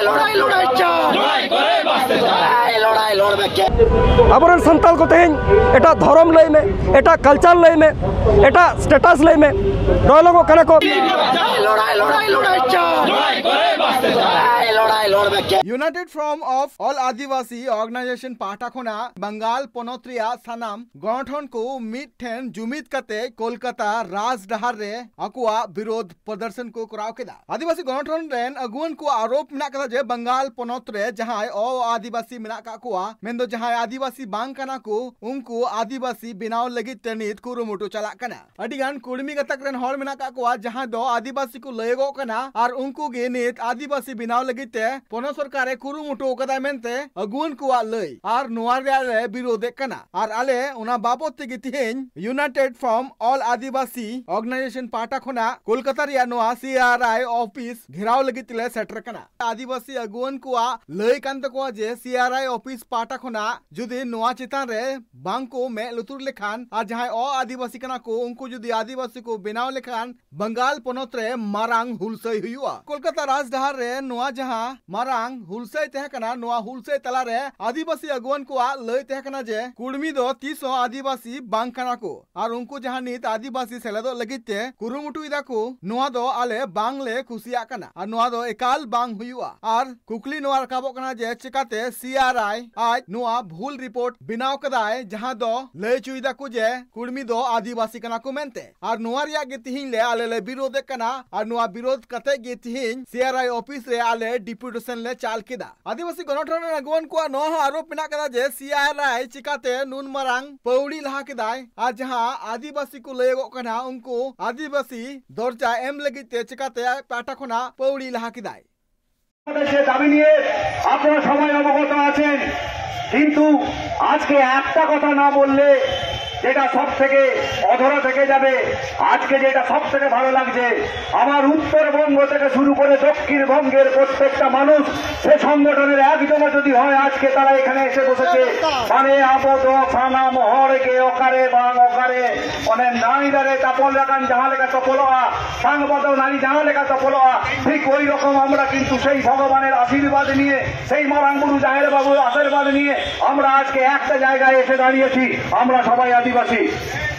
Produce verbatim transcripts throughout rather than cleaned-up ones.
লড়াই লড়াই চাই। লড়াই করে বাঁচতে চাই। লড়াই লড়বে কে? ᱟᱵᱚᱨᱮᱱ ᱥᱟᱱᱛᱟᱲ ᱠᱚ ᱛᱮᱦᱮᱧ ᱮᱴᱟᱜ ᱫᱷᱚᱨᱚᱢ ᱞᱟᱹᱭ ᱢᱮ, ᱮᱴᱟᱜ ᱠᱟᱞᱪᱟᱨ ᱞᱟᱹᱭ ᱢᱮ, ᱮᱴᱟᱜ ᱥᱴᱮᱴᱟᱥ ᱞᱟᱹᱭ ᱢᱮ, ᱰᱚᱭᱞᱚᱜᱚᱜ ᱠᱟᱱᱟ ᱠᱚ᱾ ᱞᱚᱲᱟᱭ ᱞᱚᱲᱟᱭ ᱞᱚᱲᱟᱭ ᱪᱚ᱾ ᱞᱚᱲᱟᱭ ᱞᱚᱲᱟᱭ ᱞᱚᱲᱟᱭ ᱵᱮᱠᱮ᱾ United Front of All Adivasi Organization ᱯᱟᱦᱴᱟ ᱠᱷᱚᱱᱟᱜ ᱵᱟᱝᱜᱟᱞ ᱯᱚᱱᱚᱛ ᱨᱮᱭᱟᱜ ᱥᱟᱱᱟᱢ ᱜᱚᱱᱚᱴᱷᱚᱱ ᱠᱚ ᱢᱤᱫ ᱴᱷᱮᱱ ᱡᱩᱢᱤᱫ ᱠᱟᱛᱮ ᱠᱳᱞᱠᱟᱛᱟ ᱨᱟᱡᱽᱰᱟᱦᱟᱨ ᱨᱮ ᱟᱠᱚᱣᱟᱜ ᱵᱤᱨᱳᱫᱷ ᱯᱨᱚᱫᱚᱨᱥᱚᱱ ᱠᱚ ᱠᱚᱨᱟᱣ ᱠᱮᱫᱟ᱾ ᱟᱹᱫᱤᱵᱟᱹᱥᱤ ᱜᱚᱱᱚᱴᱷᱚᱱ ᱨᱮᱱ ᱟᱹᱜᱩᱣᱟᱹᱱ ᱠᱚᱣᱟᱜ ᱟᱨᱳᱯ ᱢᱮᱱᱟᱜ ᱠᱟᱫᱟ ᱡᱮ ᱵᱟᱝᱜᱟᱞ ᱯᱚᱱᱚᱛ ᱨᱮ ᱡᱟᱦᱟᱸᱭ ᱚ ᱟᱹᱫᱤᱵᱟᱹᱥᱤ ᱢᱮᱱᱟᱜ ᱠᱟᱜ ᱠᱚᱣᱟ, ᱢᱮᱱᱫᱚ ᱡᱟᱦᱟᱸᱭ ᱟᱹᱫᱤᱵᱟᱹᱥᱤ ᱵᱟᱝ ᱠᱟᱱᱟ ᱠᱚ, ᱩᱱᱠᱩ ᱟᱹᱫᱤᱵᱟᱹᱥᱤ ᱵᱮᱱᱟᱣ ᱞᱟᱹᱜᱤᱫ ᱛᱮ ᱱᱤᱛ ᱠᱩᱨᱩᱢᱩᱴᱩ ᱪᱟᱞᱟᱜ ᱠᱟᱱᱟ᱾ ᱟᱹᱰᱤ ᱜᱟᱱ ᱠᱩᱲᱢᱤ ᱜᱟᱛᱟᱠ ᱨᱮᱱ ᱦᱚᱲ ᱢᱮᱱᱟᱜ ᱠᱟᱜ ᱠᱚᱣᱟ, ᱡᱟᱦᱟᱸᱭ ᱫᱚ ᱟᱹᱫᱤᱵᱟᱹᱥᱤ ᱠᱚ ᱞᱟᱹᱭᱚᱜᱚᱜ ᱠᱟᱱᱟ, ᱟᱨ ᱩᱱᱠᱩ ᱜᱮ ᱱᱤᱛ ᱟᱹᱫᱤᱵᱟᱹᱥᱤ ᱵᱮᱱᱟᱣ ᱞᱟᱹᱜᱤᱫ ᱛᱮ ᱯᱚᱱᱚᱛ ᱥᱚᱨᱠᱟᱨ ᱮ ᱠᱩᱨᱩᱢᱩᱴᱩ ᱟᱠᱟᱫᱟᱭ ᱢᱮᱱᱛᱮ ᱟᱹᱜᱩᱣᱟᱹᱱ ᱠᱚᱣᱟᱜ ᱞᱟᱹᱭ, ᱟᱨ ᱱᱚᱣᱟ ᱨᱮᱭᱟᱜ ᱞᱮ ᱵᱤᱨᱳᱫᱷᱮᱫ ᱠᱟᱱᱟ᱾ ᱟᱨ ᱟᱞᱮ ᱚᱱᱟ ᱵᱟᱵᱚᱛ ᱛᱮᱜᱮ ᱛᱮᱦᱮᱧ United Front of All Adivasi Organization ᱯᱟᱦᱴᱟ ᱠᱷᱚᱱᱟᱜ ᱠᱳᱞᱠᱟᱛᱟ ᱨᱮᱭᱟᱜ ᱱᱚᱣᱟ ᱥᱤ ᱟᱨ ᱟᱭ ᱚᱯᱷᱤᱥ ᱜᱷᱮᱨᱟᱣ ᱞᱟᱹᱜᱤᱫ ᱛᱮᱞᱮ ᱥᱮᱴᱮᱨ ᱠᱟᱱᱟ᱾ ᱟᱹᱫᱤᱵᱟᱹᱥᱤ ᱟᱹᱜᱩᱣᱟᱹᱱ ᱠᱚᱣᱟᱜ ᱞᱟᱹᱭ ᱠᱟᱱ ᱛᱟᱠᱚᱣᱟ ᱡᱮ ᱥᱤ ᱟᱨ ᱟᱭ ᱚᱯᱷᱤᱥ ᱯᱟᱦᱴᱟ ᱠᱷᱚᱱᱟᱜ ᱡᱩᱫᱤ ᱱᱚᱣᱟ ᱪᱮᱛᱟᱱ ᱨᱮ ᱵᱟᱝ ᱠᱚ ᱢᱮᱫ ᱞᱩᱛᱩᱨ ᱞᱮᱠᱷᱟᱱ ᱟᱨ ᱡᱟᱦᱟᱸᱭ ᱚ ᱟᱹᱫᱤᱵᱟᱹᱥᱤ ᱠᱟᱱᱟ ᱠᱚ ᱩᱱᱠᱩ ᱡᱩᱫᱤ ᱟᱹᱫᱤᱵᱟᱹᱥᱤ ᱠᱚ ᱵᱮᱱᱟᱣ ᱞᱮᱠᱷᱟᱱ ᱵᱟᱝᱜᱟᱞ ᱯᱚᱱᱚᱛ ᱨᱮ ᱢᱟᱨᱟᱝ ᱦᱩᱞᱥᱟᱹᱭ ᱦᱩᱭᱩᱜᱼᱟ᱾ ᱠᱳᱞᱠᱟᱛᱟ ᱨᱟᱡᱽᱰᱟᱦᱟᱨ ᱨᱮ ᱱᱚᱣᱟ ᱡᱟᱦᱟᱸ ᱢᱟᱨᱟᱝ ᱦᱩᱞᱥᱟᱹᱭ ᱛᱟᱦᱮᱸ ᱠᱟᱱᱟ, ᱱᱚᱣᱟ ᱦᱩᱞᱥᱟᱹᱭ ᱛᱟᱞᱟᱨᱮ ᱟᱹᱫᱤᱵᱟᱹᱥᱤ ᱟᱹᱜᱩᱣᱟᱹᱱ ᱠᱚᱣᱟᱜ ᱞᱟᱹᱭ ᱛᱟᱦᱮᱸ ᱠᱟᱱᱟ ᱡᱮ ᱠᱩᱲᱢᱤ ᱫᱚ ᱛᱤᱥ ᱦᱚᱸ ᱟᱹᱫᱤᱵᱟᱹᱥᱤ ᱵᱟᱝ ᱠᱟᱱᱟ ᱠᱚ, ᱟᱨ ᱩᱱᱠᱩ ᱡᱟᱦᱟᱸ ᱱᱤᱛ ᱟᱹᱫᱤᱵᱟᱹᱥᱤ ᱥᱮᱞᱮᱫᱚᱜ ᱞᱟᱹᱜᱤᱫ ᱛᱮ ᱠᱩᱨᱩᱢᱩᱴᱩᱭ ᱫᱟᱠᱚ, ᱱᱚᱣᱟ ᱫᱚ ᱟᱞᱮ ᱵᱟᱝ ᱞᱮ ᱠᱩᱥᱤᱭᱟᱜ ᱠᱟᱱᱟ ᱟᱨ ᱱᱚᱣᱟ ᱫᱚ ᱮᱠᱟᱞ ᱵᱟᱝ ᱦᱩᱭᱩᱜᱼᱟ᱾ ᱟᱨ ᱠᱩᱠᱞᱤ ᱱᱚᱣᱟ ᱨᱟᱠᱟᱵᱚᱜ ᱠᱟᱱᱟ ᱡᱮ ᱪᱮᱠᱟᱛᱮ ᱥᱤ ᱟᱨ ᱟᱭ ᱟᱡ ᱱᱚᱣᱟ ᱵᱷᱩᱞ ᱨᱤᱯᱳᱨᱴ ᱵᱮᱱᱟᱣ ᱠᱟᱫᱟᱭ, ᱡᱟᱦᱟᱸ ᱫᱚ ᱞᱟᱹᱭ ᱦᱚᱪᱚᱭ ᱫᱟᱠᱚ ᱡᱮ ᱠᱩᱲᱢᱤ ᱫᱚ ᱟᱹᱫᱤᱵᱟᱹᱥᱤ ᱠᱟᱱᱟ ᱠᱚ ᱢᱮᱱᱛᱮ᱾ ᱟᱨ ᱱᱚᱣᱟ ᱨᱮᱭᱟᱜ ᱜᱮ ᱛᱤᱦᱤᱧ ᱞᱮ ᱟᱞᱮ ᱞᱮ ᱵᱤᱨᱳᱫᱷᱮᱫ ᱠᱟᱱᱟ, ᱟᱨ ᱱᱚᱣᱟ ᱵᱤᱨᱳᱫᱷ ᱠᱟᱛᱮ ᱜᱮ ᱛᱤᱦᱤᱧ ᱥᱤ ᱟᱨ ᱟᱭ ᱚᱯᱷᱤᱥ ᱨᱮ ᱟᱞᱮ ᱰᱮᱯᱩᱴᱮᱥᱚᱱ ᱞᱮ ᱪᱟᱞ ᱠᱮᱫᱟ᱾ ᱟᱹᱫᱤᱵᱟᱹᱥᱤ ᱜᱚᱱᱚᱴᱷᱚᱱ ᱨᱮᱱ ᱟᱹᱜᱩᱣᱟᱹᱱ ᱠᱚᱣᱟᱜ ᱱᱚᱣᱟ ᱦᱚᱸ ᱟᱨᱳᱯ ᱢᱮᱱᱟᱜ ᱠᱟᱫᱟ ᱡᱮ ᱥᱤ ᱟᱨ ᱟᱭ ᱪᱤᱠᱟᱛᱮ ᱱᱩᱱ ᱢᱟᱨᱟᱝ ᱯᱟᱹᱣᱲᱤ ᱞᱟᱦᱟ ᱠᱮᱫᱟᱭ, ᱟᱨ ᱡᱟᱦᱟᱸ ᱟᱹᱫᱤᱵᱟᱹᱥᱤ ᱠᱚ ᱞᱟᱹᱭᱚᱜᱚᱜ ᱠᱟᱱᱟ ᱩᱱᱠᱩ ᱟᱹᱫᱤᱵᱟᱹᱥᱤ ᱫᱚᱨᱡᱟ ᱮᱢ ᱞᱟᱹᱜᱤᱫ ᱛᱮ ᱪᱤᱠᱟᱛᱮ ᱟᱡ ᱯᱟᱦᱴᱟ ᱠᱷᱚᱱᱟᱜ ᱯᱟᱹᱣᱲᱤ ᱞᱟᱦᱟ ᱠᱮᱫᱟᱭ᱾ যে দাবি নিয়ে আপনারা সবাই অবগত আছেন, কিন্তু আজকে একটা কথা না বললে যেটা সব থেকে অধরা থেকে যাবে। আজকে যেটা সব থেকে ভালো লাগছে, আমার উত্তরবঙ্গ থেকে শুরু করে দক্ষিণবঙ্গের প্রত্যেকটা মানুষ সে সংগঠনের একজনও যদি হয়, আজকে তারা এখানে এসে বসেছে। মানে, ᱟᱵᱚ ᱫᱚ ᱥᱟᱱᱟᱢ ᱦᱚᱲ ᱜᱮ ᱚᱠᱟᱨᱮ ᱵᱟᱝ ᱚᱠᱟᱨᱮ, ᱚᱱᱮ ᱱᱟᱹᱭ ᱫᱟᱨᱮ ᱛᱟᱯᱚᱞ ᱞᱮᱠᱷᱟᱱ ᱡᱟᱦᱟᱸ ᱞᱮᱠᱟ ᱛᱚᱯᱚᱞᱚᱜᱼᱟ, ᱥᱟᱝ ᱵᱟᱫᱚ ᱱᱟᱹᱭ ᱡᱟᱦᱟᱸ ᱞᱮᱠᱟ ᱛᱚᱯᱚᱞᱚᱜᱼᱟ, ᱴᱷᱤᱠ ওই রকম আমরা কিন্তু সেই ভগবানের আশীর্বাদ নিয়ে, সেই মারাং বুরু জাহের বাবুর আশীর্বাদ নিয়ে আমরা আজকে একটা জায়গায় এসে দাঁড়িয়েছি, আমরা সবাই আদিবাসী।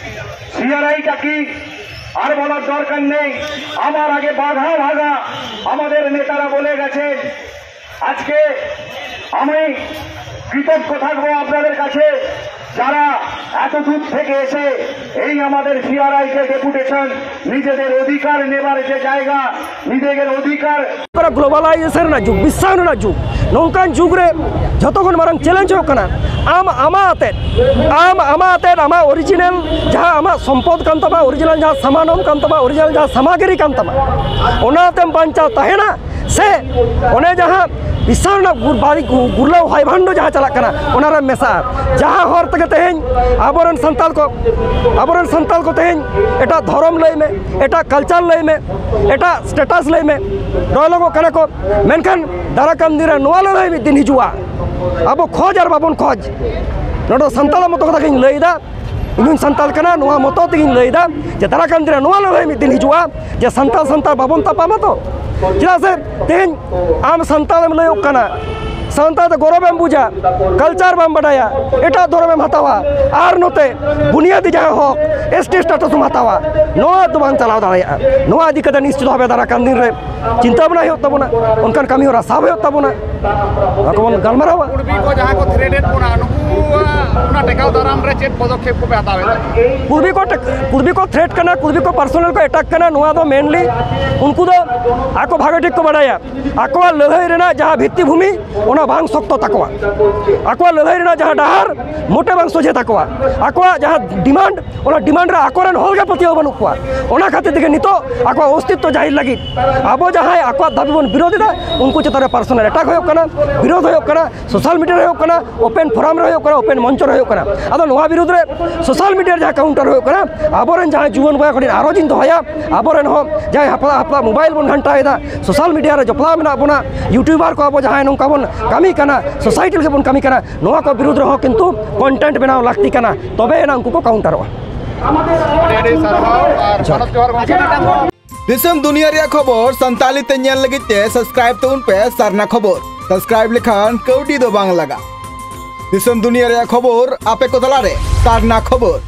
সিআরআই টাকি আর বলার দরকার নেই। আমার আগে বাঘা ভাগা আমাদের নেতারা বলে গেছেন। আজকে আমি কৃতজ্ঞ থাকবো আপনাদের কাছে, যারা এত দূর থেকে এসে এই আমাদের সিআরআই যে ডেপুটেশন, নিজেদের অধিকার নেবার যে জায়গা, নিজেদের অধিকার। ᱜᱞᱳᱵᱟᱞᱟᱭᱡᱮᱥᱚᱱ ᱨᱮᱱᱟᱜ ᱡᱩᱜᱽ, ᱵᱤᱥᱥᱟᱭᱚᱱ ᱨᱮᱱᱟᱜ ᱡᱩᱜᱽ, ᱱᱚᱝᱠᱟᱱ ᱡᱩᱜᱽ ᱨᱮ ᱡᱷᱚᱛᱚ ᱠᱷᱚᱱ ᱢᱟᱨᱟᱝ ᱪᱮᱞᱮᱧᱡᱽ ᱦᱩᱭᱩᱜ ᱠᱟᱱᱟ, ᱟᱢ ᱟᱢᱟᱜ ᱟᱛᱮᱫ, ᱟᱢ ᱟᱢᱟᱜ ᱟᱛᱮᱫ, ᱟᱢᱟᱜ ᱚᱨᱤᱡᱤᱱᱟᱞ ᱡᱟᱦᱟᱸ ᱟᱢᱟᱜ ᱥᱚᱢᱯᱚᱫ ᱠᱟᱱ ᱛᱟᱢᱟ, ᱚᱨᱤᱡᱤᱱᱟᱞ ᱡᱟᱦᱟᱸ ᱥᱟᱢᱟᱱᱚᱢ ᱠᱟᱱ ᱛᱟᱢᱟ, ᱚᱨᱤᱡᱤᱱᱟᱞ ᱡᱟᱦᱟᱸ ᱥᱟᱢᱟᱜᱨᱤ ᱠᱟᱱ ᱛᱟᱢᱟ, ᱚᱱᱟ ᱛᱮᱢ ᱵᱟᱧᱪᱟᱣ ᱛᱟᱦᱮᱱᱟ, ᱥᱮ ᱚᱱᱮ ᱡᱟᱦᱟᱸ ᱵᱤᱥᱥᱟᱭᱚᱱ ᱨᱮᱱᱟᱜ ᱜᱩᱨ-, ᱵᱟᱹᱲᱤᱡ ᱜᱩ-, ᱜᱩᱨᱞᱟᱹᱣ ᱦᱚᱭ ᱵᱷᱟᱱᱰᱚ ᱡᱟᱦᱟᱸ ᱪᱟᱞᱟᱜ ᱠᱟᱱᱟ, ᱚᱱᱟ ᱨᱮᱢ ᱢᱮᱥᱟᱜᱼᱟ᱾ ᱡᱟᱦᱟᱸ ᱦᱚᱨ ᱛᱮᱜᱮ ᱛᱮᱦᱮᱧ ᱟᱵᱚᱨᱮᱱ ᱥᱟᱱᱛᱟᱲ ᱠᱚ, ᱟᱵᱚᱨᱮᱱ ᱥᱟᱱᱛᱟᱲ ᱠᱚ ᱛᱮᱦᱮᱧ ᱮᱴᱟᱜ ᱫᱷᱚᱨᱚᱢ ᱞᱟᱹᱭ ᱢᱮ, ᱮᱴᱟᱜ ᱠᱟᱞᱪᱟᱨ ᱞᱟᱹᱭ ᱢᱮ, ᱮᱴᱟᱜ ᱥᱴᱮᱴᱟᱥ ᱞᱟᱹᱭ ᱢᱮ, ᱰᱚᱭᱞᱚᱜᱚᱜ ᱠᱟᱱᱟ ᱠᱚ᱾ ᱢᱮᱱᱠᱷᱟᱱ ᱫᱟᱨᱟ ᱠᱟᱱ ᱫᱤᱱ ᱨᱮ ᱱᱚᱣᱟ ᱞᱟᱹᱲᱦᱟᱹᱭ ᱢᱤᱫ ᱫᱤᱱ ᱦᱤᱡᱩᱜᱼᱟ᱾ ᱟᱵᱚ ᱠᱷᱚᱡᱽ ᱟᱨ ᱵᱟᱵᱚᱱ ᱠᱷᱚᱡᱽ, ᱱᱚᱰᱮ ᱥᱟᱱᱛᱟᱲᱟᱜ ᱢᱚᱛᱚ ᱠᱟᱛᱷᱟ ᱜᱤᱧ ᱞᱟᱹᱭᱫᱟ, ᱤᱧ ᱦᱚᱸᱧ ᱥᱟᱱᱛᱟᱲ ᱠᱟᱱᱟ, ᱱᱚᱣᱟ ᱢᱚᱛᱚ ᱛᱮᱜᱤᱧ ᱞᱟᱹᱭᱫᱟ ᱡᱮ ᱫᱟᱨᱟ ᱠᱟᱱ ᱫᱤᱱ ᱨᱮ ᱱᱚᱣᱟ ᱞᱟᱹᱲᱦᱟᱹᱭ ᱢᱤᱫ ᱫᱤᱱ ᱦᱤᱡᱩᱜᱼᱟ ᱡᱮ ᱥᱟᱱᱛᱟᱲ ᱥᱟᱱᱛᱟᱲ ᱵᱟᱵᱚᱱ ᱛᱟᱯᱟᱢᱟ ᱛᱚ᱾ ᱪᱮᱫᱟᱜ ᱥᱮ ᱛᱮᱦᱮᱧ ᱟᱢ ᱥᱟᱱᱛᱟᱲᱮᱢ ᱞᱟᱹᱭᱚᱜ ᱠᱟᱱᱟ, ᱥᱟᱱᱛᱟᱲ ᱛᱮ ᱜᱚᱨᱚᱵᱮᱢ ᱵᱩᱡᱟ, ᱠᱟᱞᱪᱟᱨ ᱵᱟᱢ ᱵᱟᱰᱟᱭᱟ, ᱮᱴᱟᱜ ᱫᱷᱚᱨᱚᱢᱮᱢ ᱦᱟᱛᱟᱣᱟ, ᱟᱨ ᱱᱚᱛᱮ ᱵᱩᱱᱤᱭᱟᱫᱤ ᱡᱟᱦᱟᱸ ᱦᱚᱠ, ᱮᱥ ᱴᱤ ᱥᱴᱮᱴᱟᱥ ᱮᱢ ᱦᱟᱛᱟᱣᱟ, ᱱᱚᱣᱟ ᱫᱚ ᱵᱟᱝ ᱪᱟᱞᱟᱣ ᱫᱟᱲᱮᱭᱟᱜᱼᱟ᱾ ᱱᱚᱣᱟ ᱤᱫᱤ ᱠᱟᱛᱮ ᱱᱤᱥᱪᱤᱛ ᱵᱷᱟᱵᱮ ᱫᱟᱨᱟ ᱠᱟᱱ ᱫᱤᱱ ᱨᱮ ᱪᱤᱱᱛᱟᱹ ᱵᱷᱟᱵᱽᱱᱟ ᱦᱩᱭᱩᱜ ᱛᱟᱵᱚᱱᱟ, ᱚᱱᱠᱟᱱ ᱠᱟᱹᱢᱤ ᱦᱚᱨᱟ ᱥᱟᱵ ᱦᱩᱭᱩᱜ ᱛᱟᱵᱚᱱᱟ, ᱱᱚᱣᱟ ᱠᱚᱵᱚᱱ ᱜᱟᱞᱢᱟᱨᱟᱣᱟ᱾ ᱠᱩᱲᱵᱤ ᱠᱚ ᱡᱟᱦᱟᱸᱭ ᱠᱚ ᱛᱷᱨᱮᱴ ᱮᱫ ᱵᱚᱱᱟ, ᱱᱩᱠᱩᱣᱟᱜ ᱚᱱᱟ ᱴᱮᱠᱟᱣ ᱫᱟᱨᱟᱢ ᱨᱮ ᱪᱮᱫ ᱯᱚᱫᱚᱠᱷᱮᱯ ᱠᱚᱯᱮ ᱦᱟᱛᱟᱣ ᱮᱫᱟ? ᱠᱩᱲᱵᱤ ᱠᱚ ᱴᱮᱠ-, ᱠᱩᱲᱵᱤ ᱠᱚ ᱛᱷᱨᱮᱴ ᱠᱟᱱᱟ, ᱠᱩᱲᱵᱤ ᱠᱚ ᱯᱟᱨᱥᱚᱱᱟᱞ ᱠᱚ ᱮᱴᱟᱠ ᱠᱟᱱᱟ, ᱱᱚᱣᱟ ᱫᱚ ᱢᱮᱱᱞᱤ ᱩᱱᱠᱩ ᱫᱚ ᱟᱠᱚ ᱵᱷᱟᱜᱮ ᱴᱷᱤᱠ ᱠᱚ ᱵᱟᱰᱟᱭᱟ ᱟᱠᱚᱣᱟᱜ ᱞᱟᱹᱲᱦᱟᱹᱭ ᱨᱮᱱᱟᱜ ᱡᱟᱦᱟᱸ ᱵᱷᱤᱛᱛᱤ ᱵᱷᱩᱢᱤ, ᱚᱱᱟ ᱵᱟᱝ ᱥᱚᱠᱛᱚ ᱛᱟᱠᱚᱣᱟ᱾ ᱟᱠᱚᱣᱟᱜ ᱞᱟᱹᱲᱦᱟᱹᱭ ᱨᱮᱱᱟᱜ ᱡᱟᱦᱟᱸ ᱰᱟᱦᱟᱨ ᱢᱚᱴᱮ ᱵᱟᱝ ᱥᱚᱡᱷᱮ ᱛᱟᱠᱚᱣᱟ᱾ ᱟᱠᱚᱣᱟᱜ ᱡᱟᱦᱟᱸ ᱰᱤᱢᱟᱱᱰ, ᱚᱱᱟ ᱰᱤᱢᱟᱱᱰ ᱨᱮ ᱟᱠᱚᱨᱮᱱ ᱦᱚᱲ ᱜᱮ ᱯᱟᱹᱛᱭᱟᱹᱣ ᱵᱟᱹᱱᱩᱜ ᱠᱚᱣᱟ᱾ ᱚᱱᱟ ᱠᱷᱟᱹᱛᱤᱨ ᱛᱮᱜᱮ ᱱᱤᱛᱚᱜ ᱟᱠᱚᱣᱟᱜ ᱚᱥᱛᱤᱛᱛᱚ ᱡᱟᱹᱦᱤᱨ ᱞᱟᱹᱜᱤᱫ ᱟᱵᱚ ᱡᱟᱦᱟᱸᱭ ᱟᱠᱚᱣᱟᱜ ᱫᱟᱹᱵᱤ ᱵᱚᱱ ᱵᱤᱨᱳᱫᱷ ᱮᱫᱟ, ᱩᱱᱠᱩ ᱪᱮᱛᱟᱱ ᱨᱮ ᱯᱟᱨᱥᱚᱱᱟᱞ ᱮᱴᱟᱠ ᱦᱩᱭᱩᱜ ᱠᱟᱱᱟ, ᱵᱤᱨᱳᱫᱷ ᱦᱩᱭᱩᱜ ᱠᱟᱱᱟ, ᱥᱳᱥᱟᱞ ᱢᱤᱰᱤᱭᱟ ᱨᱮ ᱦᱩᱭᱩᱜ ᱠᱟᱱᱟ, ᱳᱯᱮᱱ ᱯᱷᱳᱨᱟᱢ ᱨᱮ ᱦᱩᱭᱩᱜ ᱠᱟᱱᱟ, ᱳᱯᱮᱱ ᱢᱚᱧᱪᱚ ᱨᱮ ᱦᱩᱭᱩᱜ ᱠᱟᱱᱟ᱾ ᱟᱫᱚ ᱱᱚᱣᱟ ᱵᱤᱨᱩᱫᱽ ᱨᱮ ᱥᱳᱥᱟᱞ ᱢᱤᱰᱤᱭᱟ ᱨᱮ ᱡᱟᱦᱟᱸ ᱠᱟᱣᱩᱱᱴᱟᱨ ᱦᱩᱭᱩᱜ ᱠᱟᱱᱟ, ᱟᱵᱚᱨᱮᱱ ᱡᱟᱦᱟᱸᱭ ᱡᱩᱣᱟᱹᱱ ᱵᱚᱭᱦᱟ ᱠᱚᱴᱷᱮᱱ ᱟᱨᱚ ᱡᱤᱧ ᱫᱚᱦᱚᱭᱟ, ᱟᱵᱚᱨᱮᱱ ᱦᱚᱸ ᱡᱟᱦᱟᱸᱭ ᱦᱟᱯᱲᱟ ᱦᱟᱯᱲᱟ ᱢᱳᱵᱟᱭᱤᱞ ᱵᱚᱱ ᱜᱷᱟᱱᱴᱟᱭᱮᱫᱟ, ᱥᱳᱥᱟᱞ ᱢᱤᱰᱤᱭᱟ ᱨᱮ ᱡᱚᱯᱲᱟᱣ ᱢᱮᱱᱟᱜ ᱵᱚᱱᱟ, ᱭᱩᱴᱩᱵᱟᱨ ᱠᱚ ᱟᱵᱚ ᱡᱟᱦᱟᱸᱭ ᱱᱚᱝᱠᱟ ᱵᱚᱱ ᱠᱟᱹᱢᱤ ᱠᱟᱱᱟ, ᱥᱳᱥᱟᱭᱴᱤ ᱞᱟᱹᱜᱤᱫ ᱵᱚᱱ ᱠᱟᱹᱢᱤ ᱠᱟᱱᱟ, ᱱᱚᱣᱟ ᱠᱚ ᱵᱤᱨᱩᱫᱽ ᱨᱮᱦᱚᱸ ᱠᱤᱱᱛᱩ ᱠᱚᱱᱴᱮᱱᱴ ᱵᱮᱱᱟᱣ ᱞᱟᱹᱠᱛᱤ ᱠᱟᱱᱟ, ᱛᱚᱵᱮ ᱮᱱᱟ ᱩᱱᱠᱩ ᱠᱚ ᱠᱟᱣᱩᱱᱴᱟᱨᱚᱜᱼᱟ᱾ ᱟᱹᱰᱤ ᱟᱹᱰᱤ ᱥᱟᱨᱦᱟᱣ ᱟᱨ ᱡᱚᱦᱟᱨ᱾ ᱥᱟᱱᱟᱢ ᱡᱚᱦᱟᱨ ᱜᱚᱢᱠᱮ᱾ ᱫᱤᱥᱚᱢ ᱫᱩᱱᱤᱭᱟᱹ ᱨᱮᱭᱟᱜ ᱠᱷᱚᱵᱚᱨ ᱥᱟᱱᱛᱟᱲᱤ ᱛᱮ ᱧᱮᱞ ᱞᱟᱹᱜᱤᱫ ᱛᱮ ᱥᱟᱵᱥᱠᱨᱟᱭᱤᱵ ᱛᱟᱵᱚᱱ ᱯᱮ ᱥᱟᱨᱱᱟ ᱠᱷᱚᱵᱚᱨ᱾ ᱥᱟᱵᱥᱠᱨᱟᱭᱤᱵ ᱞᱮᱠᱷᱟᱱ ᱠᱟᱹᱣᱰᱤ ᱫᱚ ᱵᱟᱝ ᱞᱟᱜᱟᱜᱼᱟ᱾ ᱫᱤᱥᱚᱢ ᱫᱩᱱᱤᱭᱟᱹ ᱨᱮᱭᱟᱜ ᱠᱷᱚᱵᱚᱨ ᱟᱯᱮ ᱠᱚ ᱛᱟᱞᱟᱨᱮ ᱥᱟᱨᱱᱟ ᱠᱷᱚᱵᱚᱨ᱾